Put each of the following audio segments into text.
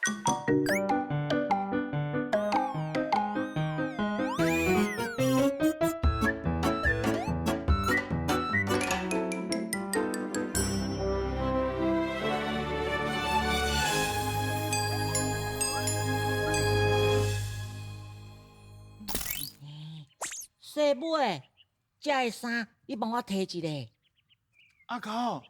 细尾，這个衫你幫我提一下。阿狗，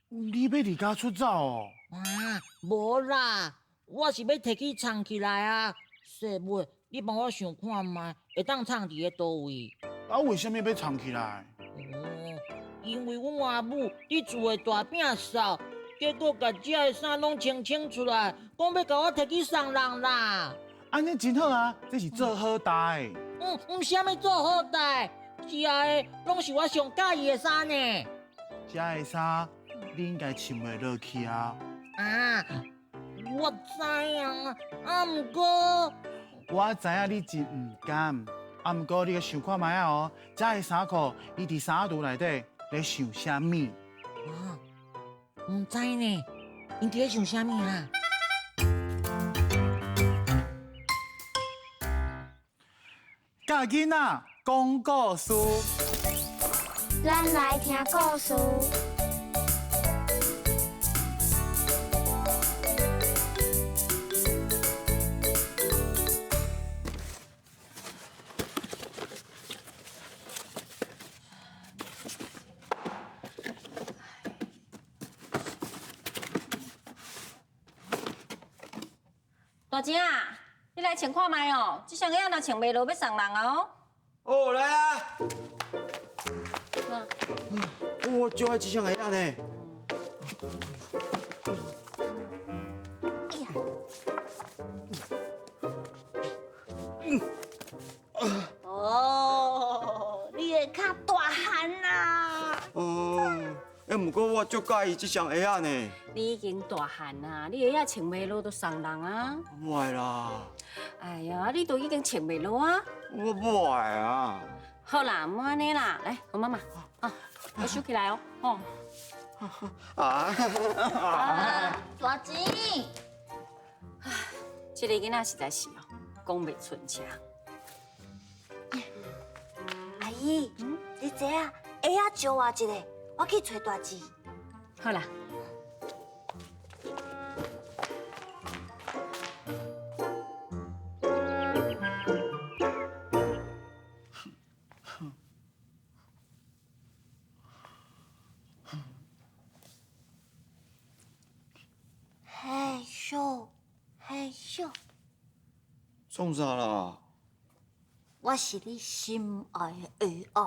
你欲離家出走哦？啊，無啦，我是欲提去藏起來啊。細尾，你幫我想看覓，會當藏佇咧佗位？啊，為啥物欲藏起來？哦，因為阮阿母佇厝的大餅掃，結果共這个衫攏清清出來，講欲共我提去送人啦。按呢真好啊，這是做好代。嗯，毋啥物做好代，這个攏是我上佮意的衫呢。這个衫你應該穿袂落去啊。啊，我知影，啊，毋過我知影你真毋甘，啊，毋過你閣想看覓仔哦，這个衫褲伊佇衫櫥內底咧想啥物？啊，毋知呢，𪜶佇咧想啥物啊？教囡仔講故事。咱來聽故事。大錢仔，你來穿看覓哦，這雙鞋仔若穿袂落，欲送人啊哦。哦，來啊！我就愛這雙鞋仔呢。哎呀！哦，你的跤大漢啦！哦，欸，毋過我足佮意這雙鞋仔呢。你已經大漢啊，你鞋仔穿袂落就送人啊。無愛啦。哎呀，你都已經穿袂落啊。我無愛啊。好啦，莫按呢啦，來，予媽媽，啊，我收起來哦，哦。啊！大錢。唉，這个囡仔實在是哦，講袂順車。阿姨，你這啊，鞋仔借我一下，我去揣大錢。好啦。害羞，害羞。創啥啦？我是你心愛的鞋仔。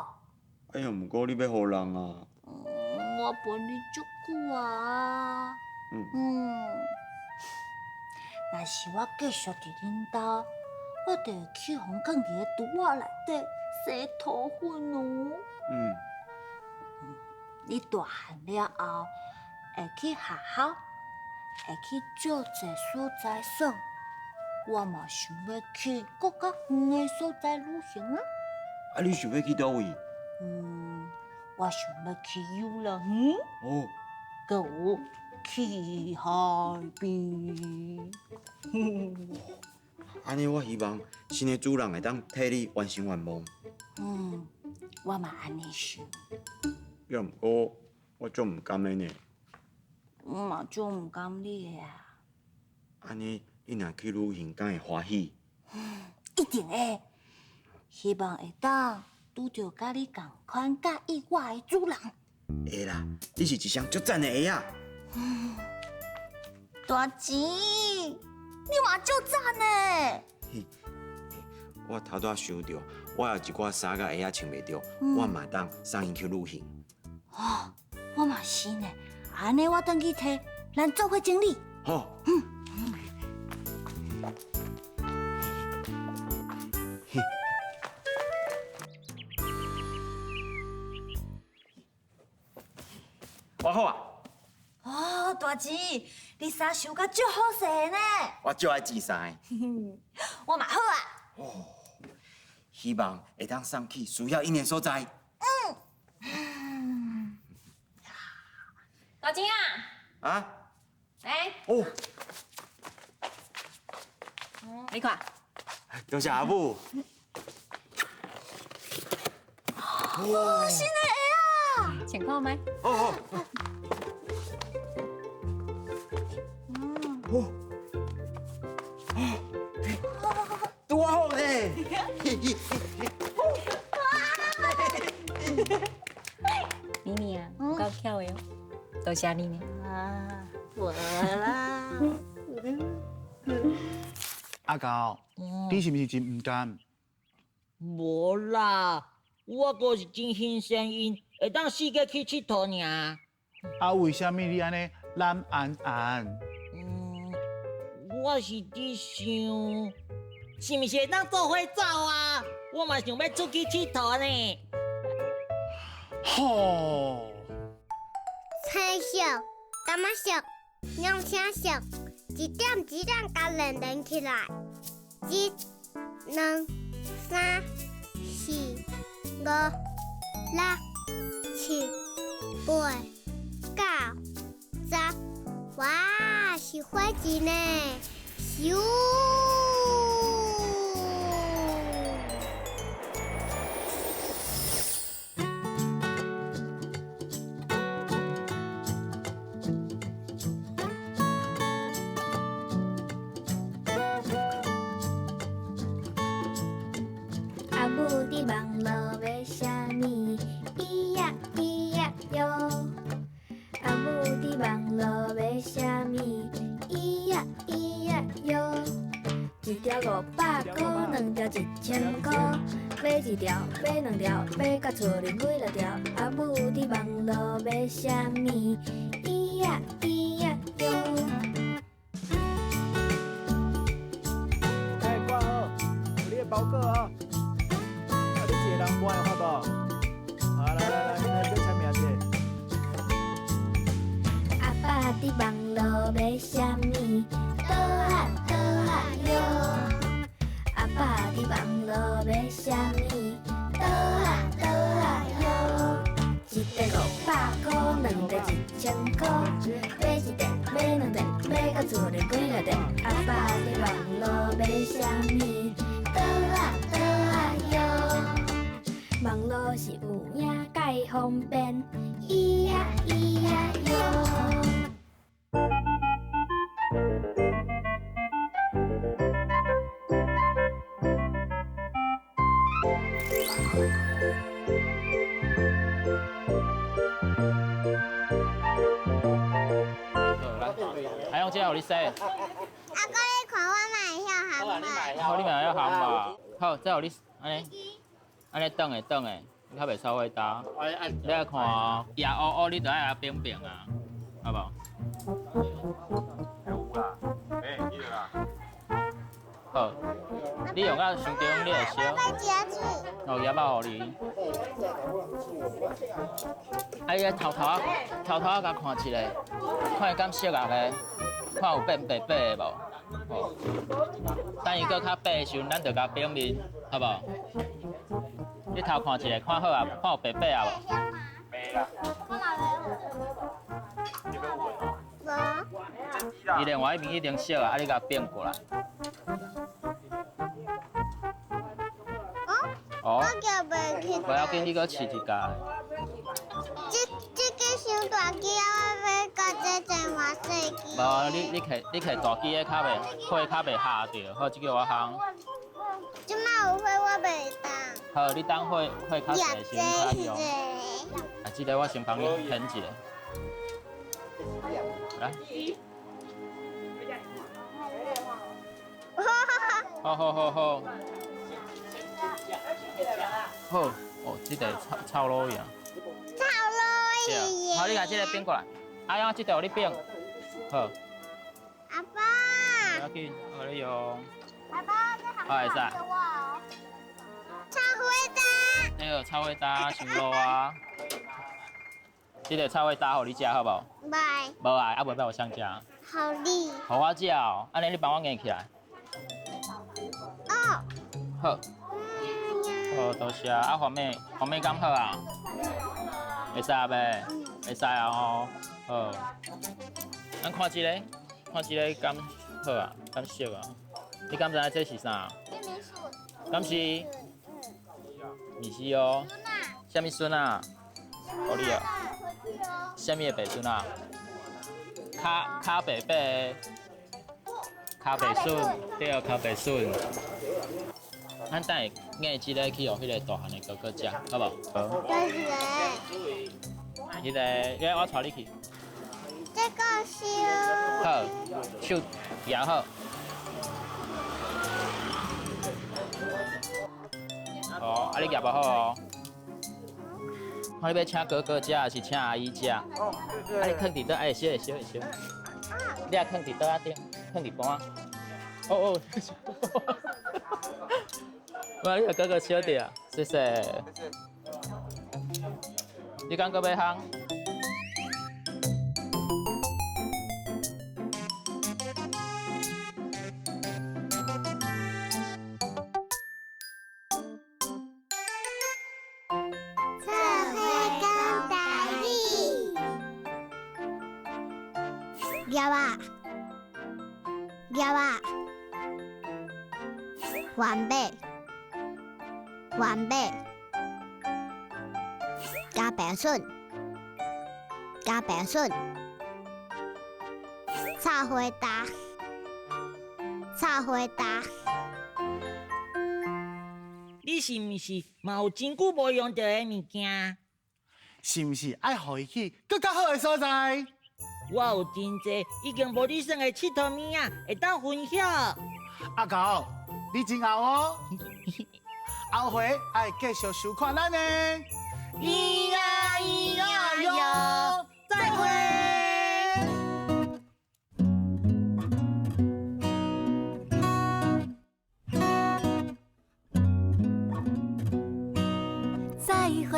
哎呀，毋過你欲予人啊？我陪你足久啊。嗯。若是我繼續佇恁兜，我就會去予囥佇个櫥仔內底洗塗粉哦。你大漢了後，會去學校，會去借一个所在耍。我嘛想欲去閣較遠的所在旅行啊。啊，你想欲去佗位？嗯，我想欲去遊樂園。哦。閣有去海邊。按呢，我希望新的主人會當替你完成願望。嗯，我嘛按呢想。也毋過，我足毋甘的呢。我嘛足毋甘你的啊。按呢，你若去旅行，敢會歡喜？一定會。希望會當拄著佮你仝款佮意我的主人。會啦，你是一雙足讚的鞋仔。大錢，你嘛足讚的。我頭拄仔想著，我有一寡衫佮鞋仔穿袂著，我嘛會當送𪜶去旅行。哦，我嘛是呢，按呢我轉去提，咱做伙整理。好。我好啊。哦，大錢，你衫收甲足好勢的呢。我足愛折衫的。我嘛好啊。哦，希望會當送去需要𪜶的所在。嗯。大錢啊！啊？來。哦。你看。多謝阿母。哦，新的鞋啊！穿看覓。哦哦。哦。拄好呢。妮妮啊，有夠巧的哦，多謝你呢。啊，無啦。阿狗，你是毋是真毋甘？無啦，我閣是真欣賞𪜶，會當四界去𨑨迌爾。啊，為啥物你按呢懶按按？嗯，我是佇想，是毋是會當做伙走啊？我嘛想欲出去𨑨迌呢。吼！青色、柑仔色、兩青色，一點一點共連連起來。一、兩、三、四、五、六、七、八、九、十，哇，是火箭呢！咻！阿母佇網路買啥物？咿呀咿呀喲。阿母佇網路買啥物？咿呀咿呀喲。一條500箍，兩條1000箍，買一條，買兩條，買到厝裡幾落條。阿母佇網路買啥物？咿呀咿呀喲。哎，掛好，有你的包裹哦。啊，你一个人搬會法無？好，來來來，你來這簽名者。阿爸佇網路買啥物？倒啊倒啊喲。阿爸佇網路買啥物？倒啊倒啊喲。一塊500箍，兩塊1000箍，買一塊，買兩塊，買到厝裡幾落塊。阿爸佇網路買啥物？倒啊倒啊喲。網路是有影蓋方便，咿呀咿呀喲。來，阿勇，這予你洗。阿哥，你看我嘛會曉含無？好，你嘛會曉含無？好，這予你按呢，按呢轉的轉的，你較袂臭火焦。你愛看哦，也烏烏，你就愛共扁平啊，好無？有啦，欸，你啦。好，你用到傷中，你會燒。哦，葉仔予你。啊，你頭頭仔，頭頭仔共看一下，看伊敢熟啊咧，看有變白白的無？哦，等伊閣較白的時陣，咱就共反面，好無？你頭看一下，看好啊，看有白白啊無？白啦。無。伊另外一邊已經熟啊，啊你共變過來。哦。我叫袂起。無要緊，你閣試一下。這個傷大支啊，我欲共這整換細支。無，你摕大支的較袂火較袂合著，好，這個我烘。這擺有火我袂當。好，你等火火較濟的時陣較用。啊，這個我先幫你掀一下。來。好好好好。好，哦，這個臭臭落去啊。臭落去。好，你共這個變過來。阿勇，這個予你變。好。阿爸。不要緊，我共你用。阿爸，這會使。臭火焦。那個臭火焦傷老啊。這個臭火焦予你食好無？袂。無愛，啊袂欲予誰食？予你。予我食哦，按呢你幫我挵起來。哦。好。好，多謝。啊，黃妹，黃妹敢好啊？會使袂？會使啊吼。好。咱看這個，看這個敢好啊？敢熟啊？你敢知影這是啥？敢是？毋是哦。啥物筍啊？予你啊。啥物的白筍啊？跤跤白白的。跤白筍，對，跤白筍。咱等下硬這个去予彼个大漢的哥哥食，好無？好。彼个，來我帶你去。這個是。好，手舉好。哦，啊你舉無好哦。看你欲請哥哥食，抑是請阿姨食？啊你囥佇佗，會燒會燒會燒。你也囥佇桌仔頂，囥佇盤。哦哦。哇，你予哥哥燒著，謝謝。你敢閣欲烘？做伙講台語，葉仔，葉仔，番麥，番麥，加白筍，加白筍，草花焦，草花焦。你是毋是嘛有真久無用著的物件？是毋是愛予伊去閣較好的所在？我有真濟已經無咧耍的𨑨迌物仔，會當分享。阿猴，你真𠢕哦！後回愛繼續收看咱的。咿呀咿呀喲，再會。再會。